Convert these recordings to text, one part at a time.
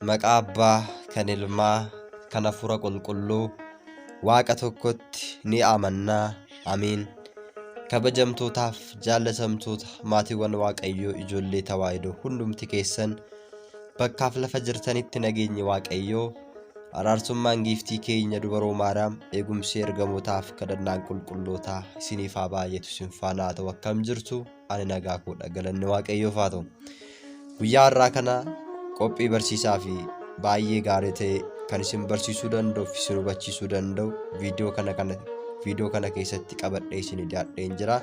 Maqaa Abbaa kan Ilmaa kan Hafuura Qulqulluu Waaqa tokkotti ni amanna. Amiin. Kabajamtootaaf jaallatamtoota maatiiwwan Waaqayyoo ijoollee Tawaahidoo hundumti keessan bakkaaf lafa jirtanitti nageenyi Waaqayyoo araarsummaan giiftii keenya dubaroo Maariyaam eegumsi ergamootaaf kadhannaan qulqullootaa isiniif haa baay'atu isin faana haa ta'u. Akkam jirtu? Ani nagaa koodha, galanni Waaqayyoof haa ta'u. Guyyaa har'aa kana qophii barsiisaa fi baay'ee gaarii ta'e kan isin barsiisuu danda'u fi isin hubachiisuu danda'u viidiyoo kana keessatti qabadhee isin dhiyaadheen jira.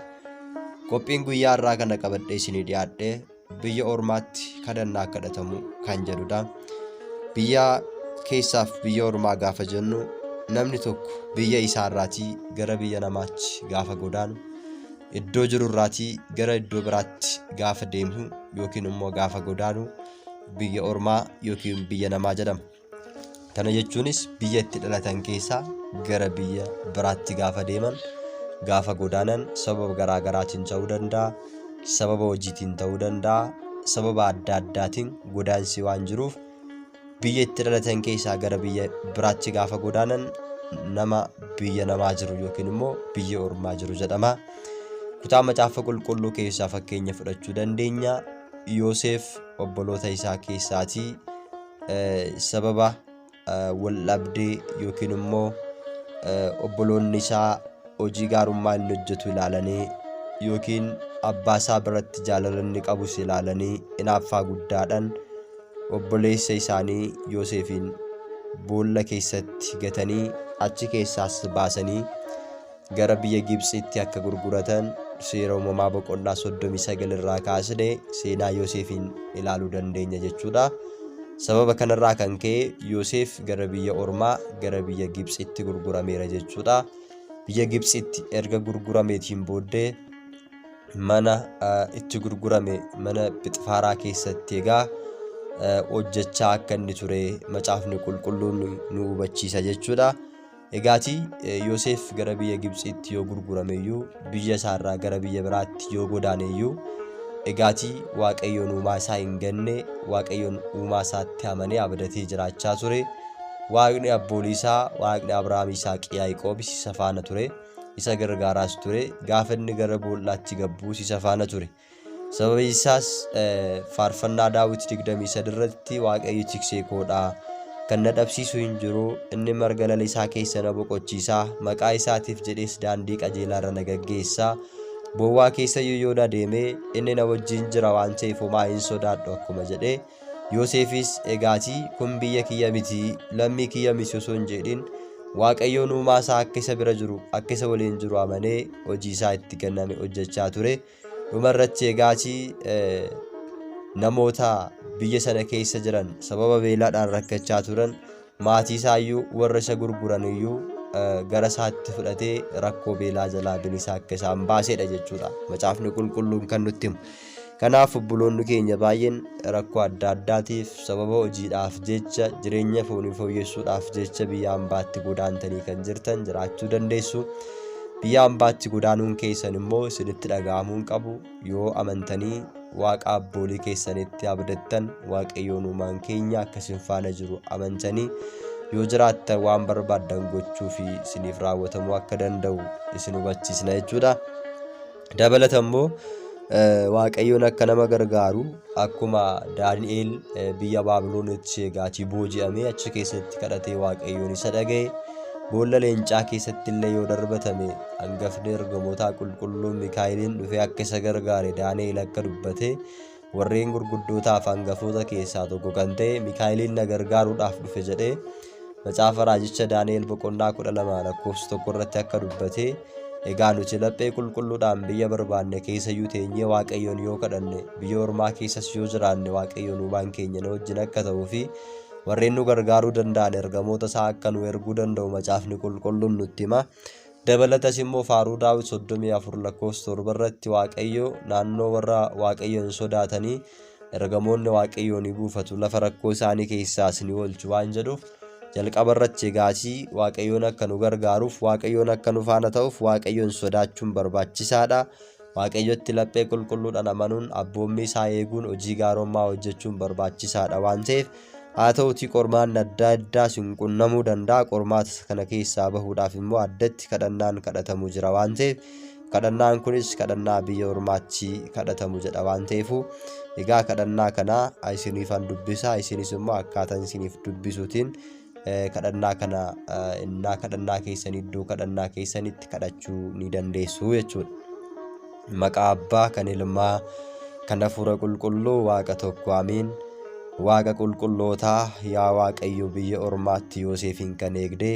Qophiin guyyaa har'aa kana qabadhee isin dhiyaadhee biyya ormaatti kadhannaa kadhatamu kan jedhudha. Biyya keessaaf biyya ormaa gaafa jennu namni tokko biyya isaarraatii gara biyya namaatti gaafa godaanu, iddoo jirurraatii gara iddoo biraatti gaafa deemu yookiin immoo gaafa godaanu biyya ormaa yookiin biyya namaa jedhama. Kana jechuunis biyya itti dhalatan keessaa gara biyya biraatti gaafa deeman, gaafa godaanan sababa garaa garaatiin ta'uu danda'a, sababa hojiitiin ta'uu danda'a, sababa adda addaatiin godaansi waan jiruuf biyya itti dhalatan keessaa gara biyya biraatti gaafa godaanan nama biyya namaa jiru yookiin immoo biyya ormaa jiru jedhama. Kutaa macaafa qulqulluu keessaa fakkeenya fudhachuu dandeenya. Yoosef obboloota isaa keessaatii sababa wal dhabdee yookiin immoo obboloonni isaa hojii gaarummaa inni hojjetu ilaalanii yookiin abbaa isaa biratti jaalala inni qabus ilaalanii hinaaffaa guddaadhaan obboleessa isaanii Yoosefiin boolla keessatti gatanii achi keessaas baasanii gara biyya Gibxiitti akka gurguratan seera uumamaa boqonnaa 39 irraa kaasnee seenaa Yoosefiin ilaaluu dandeenya jechuudha. Sababa kanarraa kan ka'e Yoosef gara biyya ormaa gara biyya Gibxiitti gurgurameera jechuudha. Biyya Gibxiitti erga gurgurameetiin booddee mana itti gurgurame mana Phixifaaraa keessatti egaa hojjechaa akka inni ture macaafni qulqulluun nu hubachiisa jechuudha. Egaati Yoseef gara biyya Gibxiitti yoo gurgurame iyyuu biyya isaarraa gara biyya biraatti yoo godaane iyyuu egaati Waaqayyoon uumaa isaa hin ganne, Waaqayyoon uumaa isaatti amanee abdatee jiraachaa ture. Waaqni abboolii isaa, Waaqni Abrahaam, Yisaaq, Yaaqoobis isa faana ture. Isa gargaaraas ture. Gaafa inni gara boollaatti gabbuus isa faana ture. Sababi isaas faarfannaa Daawit 23 irratti Waaqayyo tiksee koodha. Kan na dhabsiisu hin jiru. Inni marga lalisaa keessa na boqochiisa. Maqaa isaatiif jedhees daandii qajeelaa irra na gaggeessa. Bowwaa keessa iyyuu yoon adeeme inni na wajjin jira waan ta'eef homaa hin sodaadhu akkuma jedhe. Yooseefis egaatii kun biyya kiyya miti, lammii kiyya miti osoo hin jedhin Waaqayyoon uumaa isaa akka isa bira jiru, akka isa waliin jiru amanee hojii isaa itti kenname hojjechaa ture. Dhuma irratti egaatii namoota biyya sana keessa jiran sababa beelaadhaan rakkachaa turan maatii isaa iyyuu warra isa gurguran iyyuu gara isaatti fudhatee rakkoo beelaa jalaa bilisa akka isaan baasedha jechuudha. Macaafni qulqulluun kan nutti himu. Kanaaf obboloonni keenya baay'een rakkoo adda addaatiif sababa hojiidhaaf jecha jireenya foonii fooyyessuudhaaf jecha biyya hambaatti godaantanii kan jirtan jiraachuu dandeessu. Biyya hambaatti godaanuun keessan immoo isinitti dhaga'amuu hin qabu. Yoo amantanii Waaqa abboolii keessanitti abdattan, Waaqayyoon uumaan keenya akka isin faana jiru amantanii yoo jiraattan waan barbaaddan gochuu fi isiniif raawwatamuu akka danda'u isin hubachiisna jechuudha. Dabalata immoo Waaqayyoon akka nama gargaaru akkuma Daani'el biyya Baabiloonitti egaatii booji'amee achi keessatti kadhatee Waaqayyoon isa dhaga'e. Boolla leencaa keessatti illee yoo darbatame hangafni ergamootaa qulqulluun Mikaa'eliin dhufee akka isa gargaare Daani'el akka dubbate warreen gurguddootaaf hangafoota keessaa tokko kan ta'e Mikaa'eliin na gargaaruudhaaf dhufe jedhee macaafa raajicha Daani'el boqonnaa 12 lakkoofsa 1 irratti akka dubbate egaa nuti laphee qulqulluudhaan biyya barbaanne keessayyuu teenyee Waaqayyoon yoo kadhanne biyya ormaa keessas yoo jiraanne Waaqayyoon uumaan keenya nu wajjin akka ta'uu fi warreen nu gargaaruu danda'an ergamoota isaa akka nu erguu danda'u macaafni qulqulluun nutti hima. Dabalatas immoo faaruu Daawit 34 lakkoofsa 7 irratti Waaqayyo naannoo warra Waaqayyoon sodaatanii ergamoonni Waaqayyoo ni buufatu lafa rakkoo isaanii keessaas ni oolchu waan jedhuuf jalqaba irratti egaatii Waaqayyoon akka nu gargaaruuf Waaqayyoon akka nu faana ta'uuf Waaqayyoon sodaachuun barbaachisaadha. Waaqayyotti laphee qulqulluudhaan amanuun abboommii isaa eeguun hojii gaarommaa hojjechuun barbaachisaadha waan ta'eef Haa ta'utii qormaanni adda addaa isin qunnamuu danda'a. Qormaata kana keessaa bahuudhaaf immoo addatti kadhannaan kadhatamu jira waan ta'eef kadhannaan kunis kadhannaa biyya ormaatti kadhatamu jedha waan ta'eefu egaa kadhannaa kana isiniifan dubbisa, isinis immoo akkaataan isiniif dubbisuutiin kadhannaa kana innaa kadhannaa keessan iddoo kadhannaa keessanitti kadhachuu ni dandeessu jechuudha. Maqaa Abbaa kan Ilmaa kan Hafuura Qulqulluu Waaqa tokko amiin. Waaqa qulqullootaa yaa Waaqayyo biyya ormaatti Yooseefiin kan eegde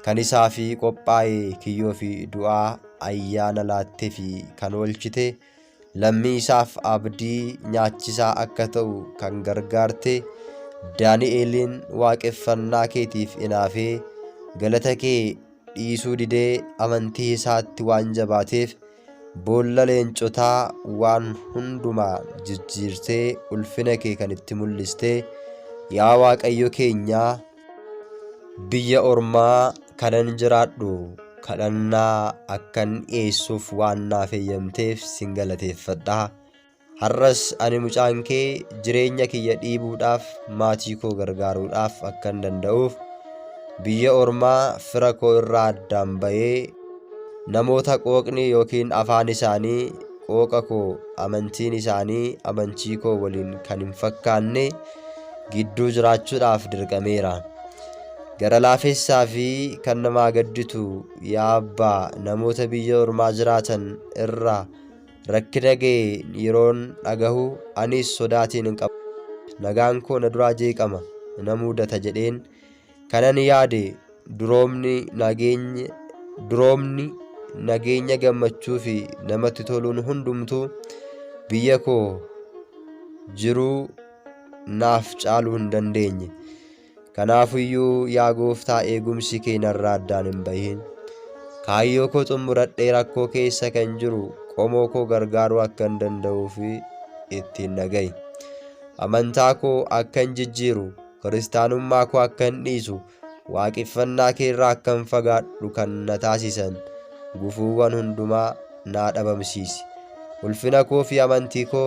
kan isaa fi qophaa'e kiyyoo fi du'aa ayyaana laattee fi kan oolchite lammii isaaf abdii nyaachisaa akka ta'u kan gargaarte Daani'eeliin waaqeffannaa keetiif inaafee galata kee dhiisuu didee amantii isaatti waan jabaateef boolla leencotaa waan hundumaa jijjiirtee ulfina kee kan itti mul'iste yaa Waaqayyo keenyaa biyya ormaa kanan jiraadhu kadhannaa akkan dhiyeessuuf waan naaf eeyyamteef sin galateeffadha. Har'as ani mucaan kee jireenya kiyya dhiibuudhaaf maatii koo gargaaruudhaaf akkan danda'uuf biyya ormaa fira koo irraa addaan ba'ee namoota qooqni yookiin afaan isaanii qooqa koo amantiin isaanii amantii koo waliin kan hin fakkaanne gidduu jiraachuudhaaf dirqameera. Gara laafessaa fi kan namaa gadditu yaa Abbaa namoota biyya ormaa jiraatan irraa rakkina ga'e yeroon dhagahu anis sodaatiin hin qabu. Nagaan koo na duraa jeeqama na muudata jedheen kanan yaade duroomni nageenya duroomni nageenya gammachuu fi namatti toluun hundumtuu biyya koo jiruu naaf caaluu hin dandeenye. Kanaafuyyuu yaa Gooftaa eegumsi kee narraa addaan hin bahin. Kaayyoo koo xumuradhee rakkoo keessa kan jiru qomoo koo gargaaruu akkan danda'uuf ittiin na ga'i. Amantaa koo akkan jijjiiru, kiristaanummaa koo akkan dhiisu, waaqeffannaa kee irraa akkan fagaadhu kan na taasisan gufuuwwan hundumaa naa dhabamsiisi. Ulfina koo fi amantii koo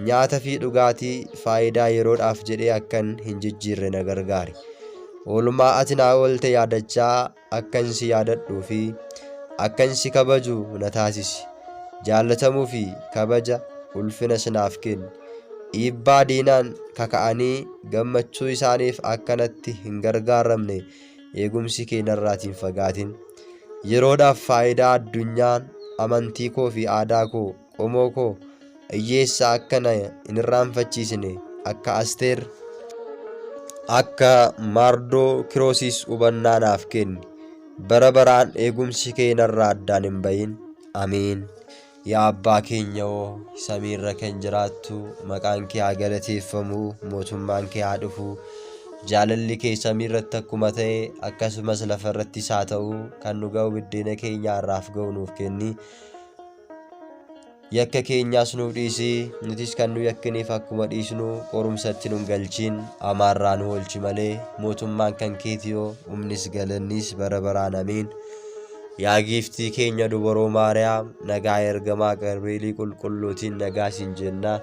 nyaata fi dhugaatii faayidaa yeroodhaaf jedhee akkan hin jijjiirre na gargaari. Oolmaa ati naa oolte yaadachaa akkan si yaadadhuu fi akkan si kabaju na taasisi. Jaallatamuu fi kabaja ulfina sinaaf kenni. Dhiibbaa diinaan kaka'anii gammachuu isaaniif akka natti hin gargaaramne eegumsi kee narraatii hin fagaatin. Yeroodhaaf faayidaa addunyaan amantii koo fi aadaa koo, qomoo koo hiyyeessa akka na hin irraanfachiisne akka Asteer, akka Maardoo Kiroosis hubannaa naaf kenni. Bara baraan eegumsi kee narraa addaan hin bahin. Ameen. Yaa Abbaa keenya oo samiirra kan jiraattu, maqaan kee haa galateeffamu, mootummaan kee haa dhufu, jaalalli kee samiirratti akkuma ta'e akkasumas lafarrattis haa ta'u, kan nu ga'u biddeena keenya har'aaf ga'u nuuf kenni. Yakka keenyaas nuuf dhiisi, nutis kan nu yakkiniif akkuma dhiisnu, qorumsatti nun galchin, hamaarraa nu oolchi malee, mootummaan kan keetiyoo, humnis galannis bara baraan ameen. Yaa giiftii keenya dubaroo Maariyaam, nagaa ergamaa Gabri'eelii qulqulluutiin nagaa siin jenna.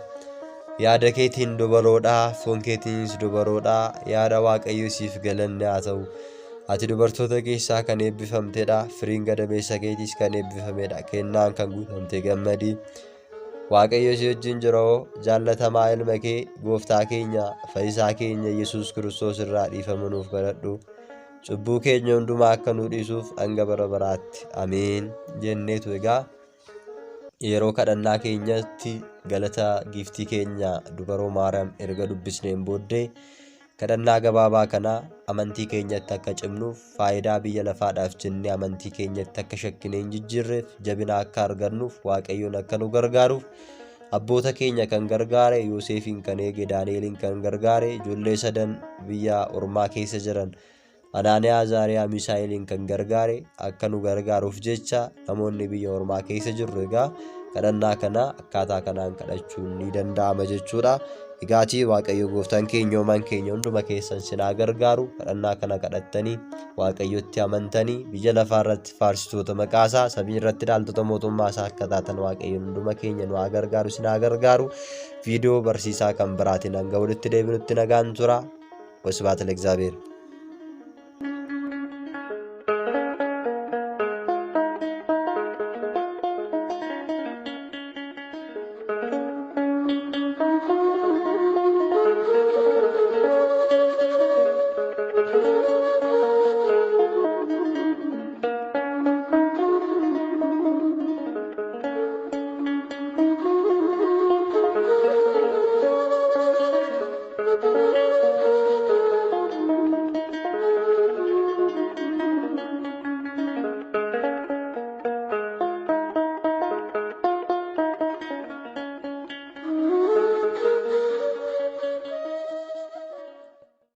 Yaada keetiin dubaroodha, foon keetiinis dubaroodha. Yaada Waaqayyo siif galanni haa ta'u. Ati dubartoota keessaa kan eebbifamtedha, firiin gadameessa keetiis kan eebbifamedha. Kennaan kan guutamte gammadi. Waaqayyo si wajjin jiroo, jaallatamaa ilma kee, gooftaa keenya, fayyisaa keenya Yesuus Kiristoos irraa dhiifama nuuf kadhadhu. Cubbuu keenya hundumaa akka nuu dhiisuuf hanga bara baraatti. Ameen jenneetu egaa yeroo kadhannaa keenyatti galata giiftii keenya dubaroo Maariyaam erga dubbisneen booddee kadhannaa gabaabaa kana amantii keenyatti akka cimnuuf faayidaa biyya lafaadhaaf jennee amantii keenyatti akka shakkinee hin jijjiirreef jabina akka argannuuf Waaqayyoon akka nu gargaaruuf abboota keenya kan gargaare, Yooseefiin kan eege, Daani'eliin kan gargaare, ijoollee sadan biyya ormaa keessa jiran Anaaniyaa, Azaariyaa, Misaa'eliin kan gargaare akka nu gargaaruuf jecha namoonni biyya ormaa keessa jirru egaa kadhannaa kana akkaataa kanaan kadhachuun ni danda'ama jechuudha. Egaatii Waaqayyo gooftaan keenya uumaan keenya hunduma keessan sin haa gargaaru. Kadhannaa kana kadhattanii Waaqayyotti amantanii biyya lafaa irratti faarsitoota maqaa isaa samii irratti dhaaltota mootummaa isaa akka taatan Waaqayyoon hunduma keenya nu haa gargaaru sin haa gargaaru. Viidiyoo barsiisaa kan biraatiin hanga walitti deebinutti nagaan tura. ወስብሐት ለእግዚአብሔር።